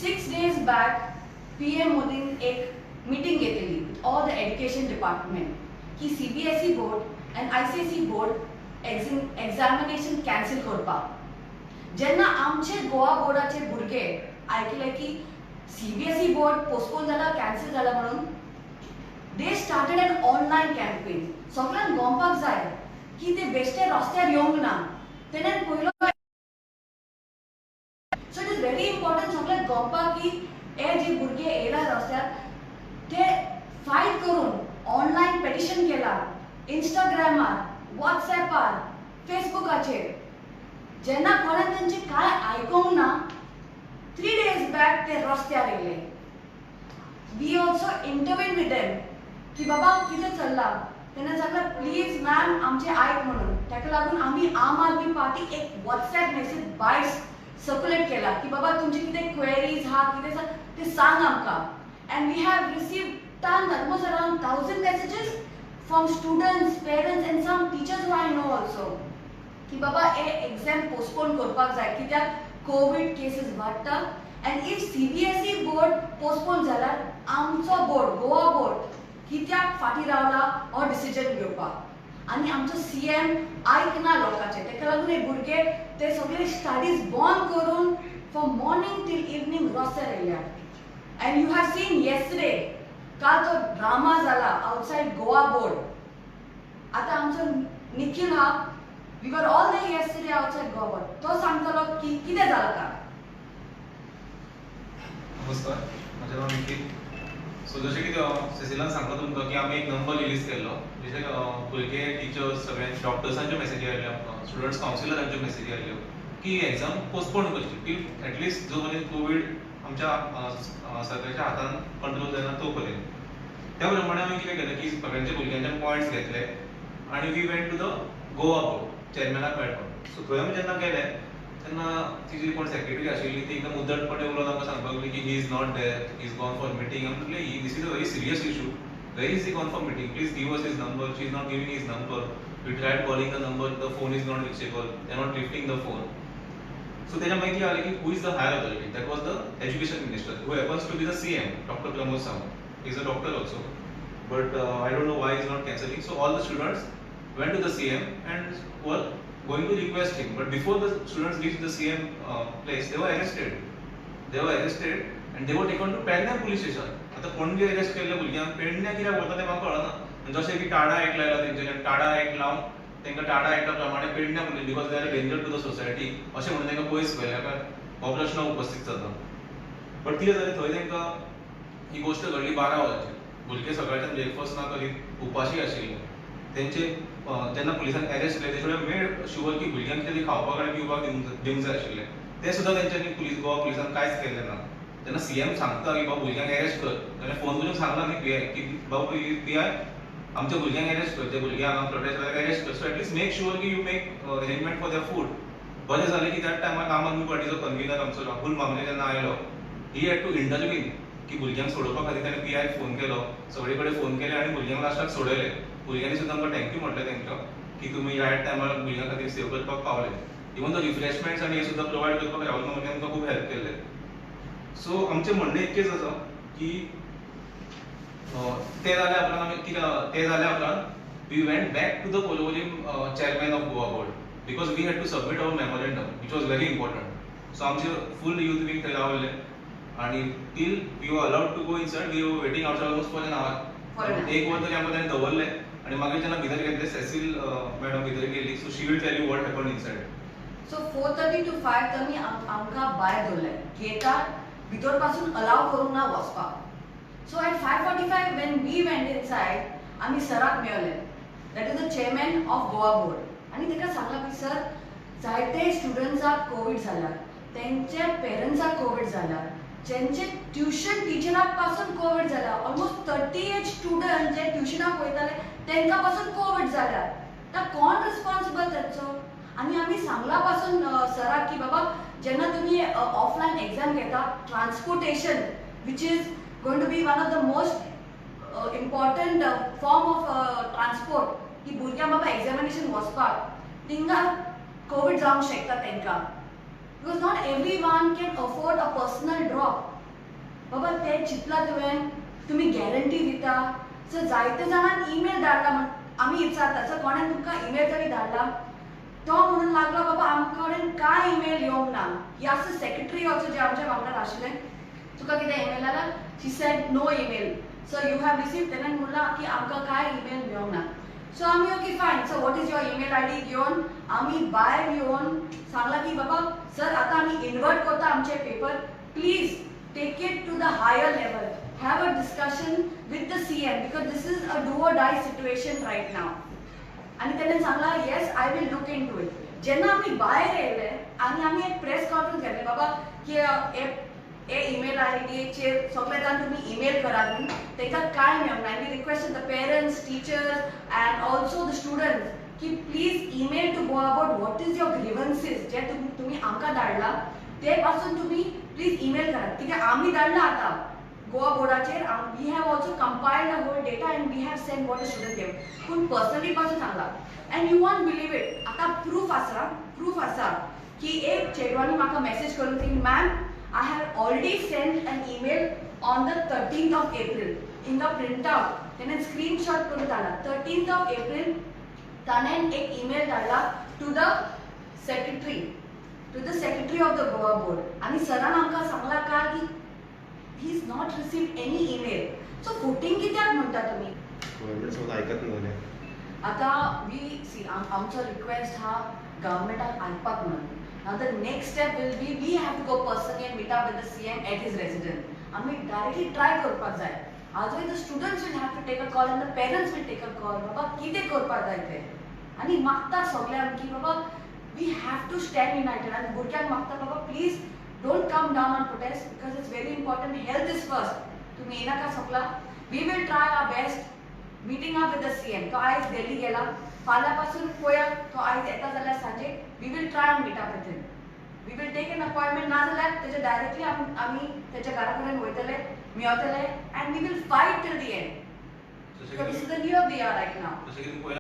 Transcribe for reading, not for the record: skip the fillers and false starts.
6 days back PM मोदीन एक meeting घेतलेली with all the education department की CBSE board and ICSE board examination cancel करपाक. जेन्ना आमचे गोवा बोर्डाचे भुरगे आयकले की सीबीएसई बोर्ड पोस्टपोन जाला, कॅन्सल जाला म्हणून, they started an online campaign. सगळ्यांक गोमपाक जाय की ते बेश्टे रस्त्यार येवंक ना तेणेन पयलो. So it is very important सगळ्यांक गोमपाक की हे जे भुरगे येयला रस्त्यार, ते फायट करून ऑनलायन पेटिशन केला इंस्टाग्रामार, वॉट्सॅपार, फेसबुकाचेर. जेन्ना कोणें तेंचे कांय आयकोंक ना, 3 डेज बॅक ते रस्त्यार येयले. We also intervene with them की बाबा, कितें चल्लां? तेन्ना सांगलें, प्लीज मॅम, आमचें आयक म्हणून. ताका लागून आमी आम आदमी पार्टी एक वॉट्सॅप मेसेज भायर सर्क्युलेट केला की बाबा, तुमचे कितें क्वेरीज आहा, कितें आसा ते सांग आमकां. And we have receive ton, almost around 1,000 messages from students, parents and some teachers who I know also की बाबा, हे एक्झाम पोस्टपोन करपाक जाय कित्याक कोवीड केसीस वाडटा and if CBSE board postpone जाल्यार आमचो बोर्ड, गोवा बोर्ड कित्याक फाटीं रावला हो डिसिजन घेवपाक? आनी आमचो सीएम आयकना लोकांचे. ताका लागून हे भुरगे ते सगळे स्टडीज बंद करून फ्रॉम मॉर्निंग टील इवनींग रस्त्यार येयल्या. And you have seen yesterday, काल तो ड्रामा जाला आउटसायड गोवा बोर्ड. आतां आमचो निखील हा, we were all there yesterday outside Goa Board, तो सांगतलो की कितें जालां काल. नमस्कार, म्हजें नांव निखील. सो जशें की सेसिलान सांगला तुमकां की आमी एक नंबर रिलीज केल्लो, जशे भुरगे, टिचर्स, सगळे डॉक्टर्सांच्यो मेसेजी आयल्यो आमकां, स्टुडंट्स कावन्सिलरांच्यो मेसेजी आयल्यो की एग्जाम पोस्टपोन करची की एटलिस्ट जो मेरेन कोवीड आमच्या सरकाराच्या हातान कंट्रोल जायना तो पर्यंत. त्या प्रमाणे आमी कितें केलें की सगळ्यांच्या भुरग्यांचे पॉयंट्स घेतले आनी we went to the Goa Board चेअरमॅनाक मेळपाक. सो थंय आमी जेन्ना गेले तेन्ना ती जी कोण सेक्रेटरी आशिल्ली ती एकदम उद्धटपणे उलोवन आमकां सांगपाक लागली की he is not there, he is gone for meeting. आमी म्हटलें, this is a very serious issue. Where is he gone for meeting? Please give us his number. She is not giving his number. We tried calling the number, the phone is not reachable, they are not lifting the phone. So त्याच्या माहिती आले की who is the higher authority? That was the education minister, who happens to be the CM, Doctor Pramod Sawant. Is a doctor also, but I don't know why is not cancelling. So all the students went to the CM and were going to request him. But before the students reached the CM place, they were arrested. They were arrested and they were taken to Pernem police station. आता Panaji arrest केल्ल्या भुरग्यांक पेडण्या कित्याक व्हरता तें म्हाका कळना. आनी जशें की टाडा एक्ट लायला तेंच्यानी, टाडा एक्ट लावन तांकां टाडा एक्टा प्रमाणे पेडण्या police, because they are danger to the society अशें म्हणून तांकां पयस व्हेल्या काय, हो प्रश्न उपस्थित जाता. बट कितें जालें, थंय तांकां ही गोश्ट घडली 12 वरांचेर. भुरगे सकाळच्यान ब्रेकफास्ट ना करीत उपाशी आशिल्ले. तेंचे जेन्ना पुलिसान अरेस्ट केले, ते मेड शुअर की भुरग्यांक कितें तरी खावपाक आनी पिवपाक दिवंक जाय आशिल्लें. तें सुद्दां तेंच्यांनी पुलीस, गोवा पुलिसान कांयच केल्लें ना. जेन्ना सीएम सांगता की बाबा, भुरग्यांक अरेस्ट कर, तेन्ना फोन करून सांगला न्ही पीआय की बाबा पीआय, आमच्या भुरग्यांक अरेस्ट कर, जे भुरगे हांगा प्रोटेस्ट करता अरेस्ट कर. सो एटलीस्ट मेक शुअर की you make arrangement for their food. बरें जालें की त्या टायमार आम आदमी पार्टीचो कन्व्हिनर आमचो राहुल मामरे जेन्ना आयलो, he had to intervene की भुरग्यांक सोडोवपा खातीर ताणें पीआयक फोन केलो, सगळे कडेन फोन केले आनी भुरग्यांक लास्टाक सोडयले. भुरग्यांनी सुद्दां आमकां thank you म्हटलें तेंकां की तुमी रायट टायमार भुरग्यां खातीर सेव करपाक पावले. इवन the refreshments आनी हे सुद्दां प्रोवायड करपाक राहुल मामरे आमकां खूब हेल्प केल्ले. सो आमचें म्हणणें इतकेंच आसा की ते जाल्या उपरांत आमी कितें, ते जाल्या उपरांत we went back to the Porvorim chairman of Goa Board because we had to submit our memorandum, which was very important. So आमचे फूल युथ विंग थंय रावले आणि till we were allowed to go inside, we were waiting outside almost for an For hour. An hour. एक वर तरी आमकां ताणें दवरलें आणि मागीर जेन्ना भितर घेतले, सेसिल मॅडम भितर गेली, so she will tell you what happen inside. So 4:30 to 5 तांणी आमकां भायर दवरले. गेटार भितर पासून अलाव करूंक ना वचपाक. So at 5:45 when we went inside, आमी सराक मेळले, that is the chairman of Goa Board, आनी ताका सांगलां की सर, जायते स्टुडंट्साक कोवीड जाला, तेंच्या पेरंट्साक कोवीड जाला, जेंचे ट्युशन टिचराक पासून कोवीड जाला, ऑलमोस्ट 38 स्टुडंट जे ट्युशनाक वयताले तेंकां पासून कोवीड जाल्या, तर कोण रिस्पॉन्सिबल तेचो? आनी आमी सांगला पासून सराक की बाबा, जेन्ना तुमी ऑफलायन एक्झाम घेता, transportation, which is going to be one of the most important form of transport की भुरग्यांक बाबा एक्झामिनेशन वचपाक, थिंगा कोवीड जावंक शकता तेंकां. Because not everyone can afford a personal drop. बाबा, ते चिंतला तुवें? तुमी गॅरंटी दिता? सर, जायते जाणांक ईमेल धाडला म्हण आमी विचारता, सर, कोणें तुमकां ईमेल तरी धाडला? तो म्हणून लागलो, बाबा, आमकां कडेन कांय ईमेल येवंक ना. ही आसा सेक्रेटरी ऑल्सो जे आमच्या वांगडा आशिल्ले. तुका कितें ईमेल आला? She said, "No email, sir. You have receive?" तेणें म्हणलां की आमकां कांय ईमेल मेळोंक ना. सो आमी, "Okay, fine. So what is your email ID?" घेवन आमी भायर येवन सांगला की बाबा सर, आतां आमी इन्वर्ट करता आमचे paper. Please take it to the higher level, have a discussion with the CM, because this is a do or die situation right now. आणि त्याने सांगला, "Yes, I will look into it." जेन्ना आमी भायर येयले आनी आमी एक प्रेस कॉन्फरन्स घेतले बाबा की हे ईमेल आय डीचेर सगळे जाण तुमी ईमेल करात न्ही, तांकां कांय मेळूंक ना. We request the parents, teachers and also the students की please email to Goa Board what is your grievances. जे तुमी आमकां धाडला ते पासून तुमी प्लीज ईमेल करात, कित्याक आमी धाडला आतां Goa बोर्डाचेर. We have also compiled the whole data and we have send what student gave. पूण पर्सनली पासून सांगला and you won't believe it, आतां प्रूफ आसा, प्रूफ आसा की एक चेडवांनी म्हाका मॅसेज करून की, "Ma'am, I have already send an email on the 13th of April." हिंगा प्रिंट आउट तेणें स्क्रीनशॉट करून धाडला. 13th of April ताणें एक ईमेल धाडला to the secretary of the Goa Board. आनी सरान आमकां सांगला काय की he is not receive any email. So 14 कित्याक म्हणटा तुमी? गव्हर्मेंट सुद्दां आयकत ना जाल्यार? आतां we सी, आमचो रिक्वेस्ट हा गव्हर्मेंटाक आयकपाक म्हणून. Now the next step will be we have to go personally and meet up with the CM at his residence. आमी डायरेक्टली ट्राय करपाक जाय. Otherwise the students will have to take a call and the parents will take a call, बाबा कितें करपाक जाय तें. आनी मागता सगल्यांक की बाबा, we have to stand united. आनी भुरग्यांक मागता, बाबा, please don't come down on protest because it's very important. Health is first. तुमी येनाका सगला. We will try our best meeting up with the CM. तो आयज दिल्ली गेला, फाल्यां पासून पळया तो आयज येता जाल्यार सांजे we will try and meet up with him. We will take an appointment, ना जाल्यार तेजे डायरेक्टली आमी तेच्या घरा कडेन वयतले, मेळतले and we will fight till the end. जशें Because की this is the need of the hour right now. जशें की तुमी पळयलां.